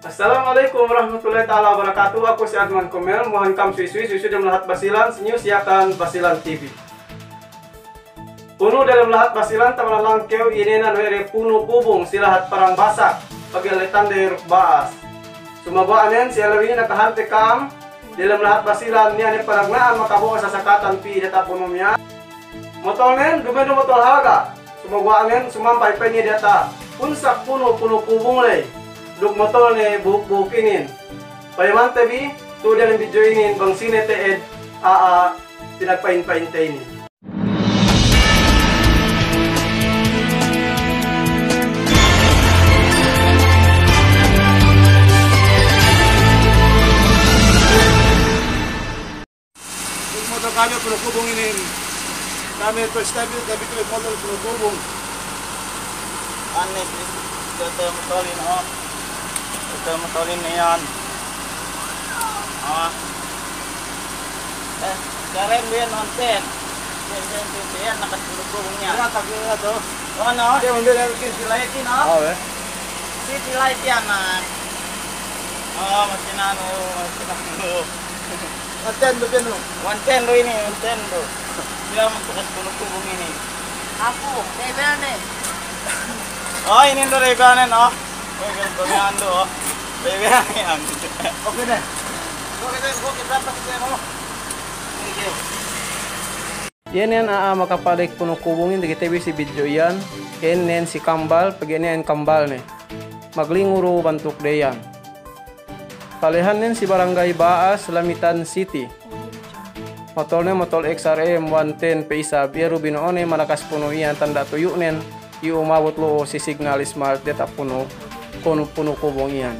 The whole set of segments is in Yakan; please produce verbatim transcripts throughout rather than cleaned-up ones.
Assalamu alaikum warahmatullahi ta'ala wabarakatuh. Aku si Adman Komel, mo'ohan kam suwi-suwi, suwi-suwi dem lahat Basilan, si News Yakan Basilan T V. Punu dem lahat Basilan, taman Langkew, inēnan we' de Punu Kubung, si lahat Parang Basak, paggelletan de Ruk Ba'as. Sumaguwa' nen, si ellew inin akahante kam, dem lahat Basilan, niya' ne panagna'an makabo'o sasakatan pī diyata' punu miya'an. Motolnen, duma'in du motol halga'. Sumaguwa' nen, sumampay pe niya' diyata' punsak punu, Punu Kubung ley. Duk motolne buhuk-buhuk inin. Payamante bi, tu'u dem video inin, bang sine te'ed a'a pinagpa'in-pa'inte inin. Motol kami Punu Kubung inin. Kami first time, kami tu'u motol Punu Kubung. Ane, ito, ito motol inin, oh. Ito motol inin iyan. Ah. Eh, keren din, one ten. Ten, ten, ten, ten, nakas Punu Kubung iyan. Iyan, tapi iyan to. Oh, no. Iyan, mambili lagi. City Light inin, oh. Oh, eh. City Light iyan, ah. Oh, makinanu, makinanu. One ten du, pinu. One ten du inin, one ten du. Biya' magtukas Punu Kubung inin. Aku, Ray-Ban ne. Oh, inin du Ray-Ban ne, no? Ray-Ban du, iyan du, oh. Ray-Ban iyan. Oke ne. Oke ne, oke, berapa kita, no? Thank you. Iye nen a'a makapalik Punu Kubung inin, takite bi si video iyan. Iye nen si kambal, pegge' niya' nen kambalne. Maglinguru bantukde iyan. Palehannen si Barangay Ba'as, Lamitan City. Motolne motol X R M one ten pe isab, iye du bino'one manakas punu iyan, tanda' tuyu'nen, iyu' umabut lu'u si Signal Smart diyata' punu, Punu, Punu Kubung iyan.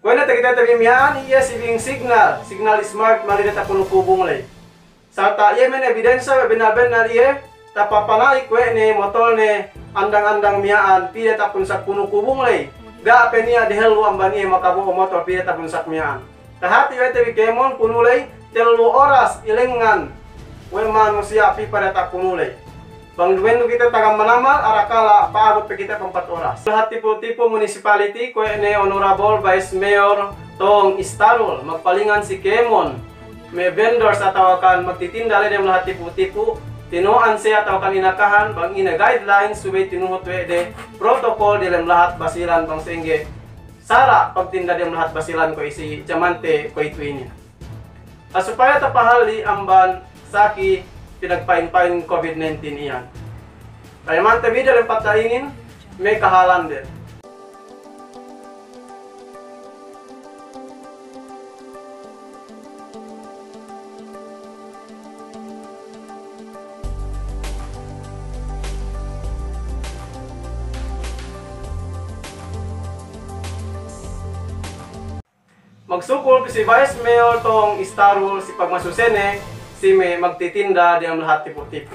Kuwe' ne takitete bi miya'an, iye si bing Signal, Signal Smart mari diyata' Punu Kubung ley. Sarta' iye men ebidensa we' bennal-bennal iye, tapapanalik we' ne motolne andang-andang miya'an pī diyata' punsak Punu Kubung ley. Ga' pe niya' dehellu amban iye makabo'o motol pī diyata' punsak miya'an. Tahati we' te bi kēmon punu ley, tellu oras ilengngan we' manusiya' pī pa diyata' punu ley. Bang duma'in du kite taga manamal, arakala' pa'abut pe kite pampat oras. Lahat Tipo-Tipo Municipality, kuwe' ne Honorable Vice Mayor Tong Istarul, magpalingan si kēmon me' vendors atawakan magtitinda ley dem lahat Tipo-Tipo, tinu'an siye atawakan inakahan, bang ine guidelines subey tinuhut we' de protocol dem lahat Basilan bang sa'ingge sara' pagtinda dem lahat Basilan kuwe' si jamante kuwe'itu inin. A, supaya tapahalli' amban saki pinagpa'in-pa'in covid nineteen iyan. Payamante bi dem patta' inin, me' kahalanden. Magsukul si Vice Mayor Tong Istarul si pagmasusene si me' magtitinda diyalem lahat Tipo-Tipo.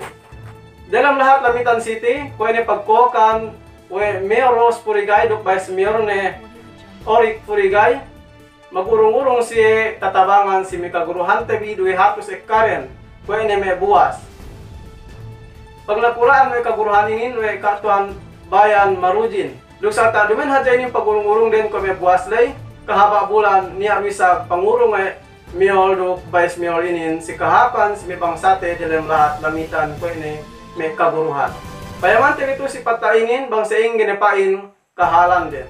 Diyalem lahat Lamitan City, kuwe' ne pagkokan we' Mayor Rose Purigay duk Vice Mayor ne Oric Purigay, magurung-urung siye tatabangan si me' kaguruhante bi duwe hatus ekkaren, kuwe' ne me' buwas. Pagnakura'an we' kaguruhan inin we' Ka'tuan Bayan Marujin. Duk sarta' duma'in hadja inin pagurung-urung den kuwe' me' buwas ley, kahaba' bulan niya' du isab pangurung we' Mayor duk Vice Mayor inin si kahāpan si me' bangsate diyalem lahat Lamitan kuwe' ne me' kaguruhan. Payamante bi tu'u si patta' inin bang sa'ingge ne pa'in kahalanden.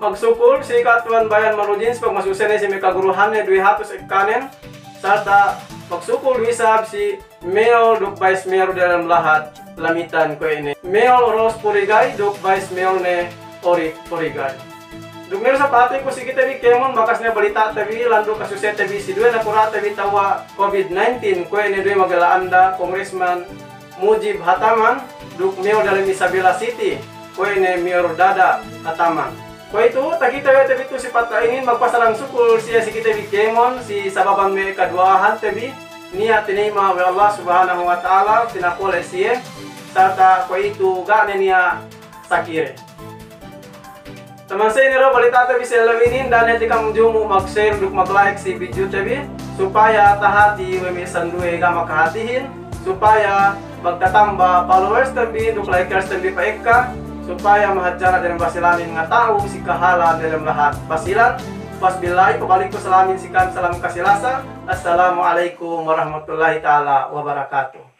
Magsukul si Ka'tuan Bayan Marujin si pagmasusene si me' kaguruhanne duwe hatus ekkanen, sarta' magsukul du isab si Mayor duk Vice Mayor diyalem lahat Lamitan kuwe' ne Mayor Rose Purigay duk Vice Mayor ne Oric Purigay. Duk me' du isab pahātiku si kite bi kēmon bakas ne balita'te bi landu' kasusete bi si duwe nakura'te bi tawa' covid nineteen, kuwe' ne duwe magella anda, Congressman Mujib Hataman, duk Mayor diyalem Isabela City, kuwe' ne Mayor Dada Hataman. Kuwe'itu, takite we' te bi tu'u si patta' inin, magpasalang sukul siye si kite bi kēmon, si sababan me' kaduwa'ahante bi, niya' tineyma' we' Allah Subhanahu wa Ta'ala, pinapole' siye, sarta' kuwe'itu ga' ne niya' sakide. Taman sa' inin du balita'te bi si ellew inin, da'a ne hadja kam jumu' mag-share duk mag-like si video te bi. supaya tahati we' me' sinduwe ga' makahatihin, supaya magtatamba followers ten bi duk likers ten bi pa'ekka, supaya mahadjana dem Basilanin ngata'u si kahalan dem lahat Basilan. Wasbillahi, pabalikku salamin si ka'am salam kasilasa. Assalamu alaikum warahmatullahi ta'ala wabarakatuh.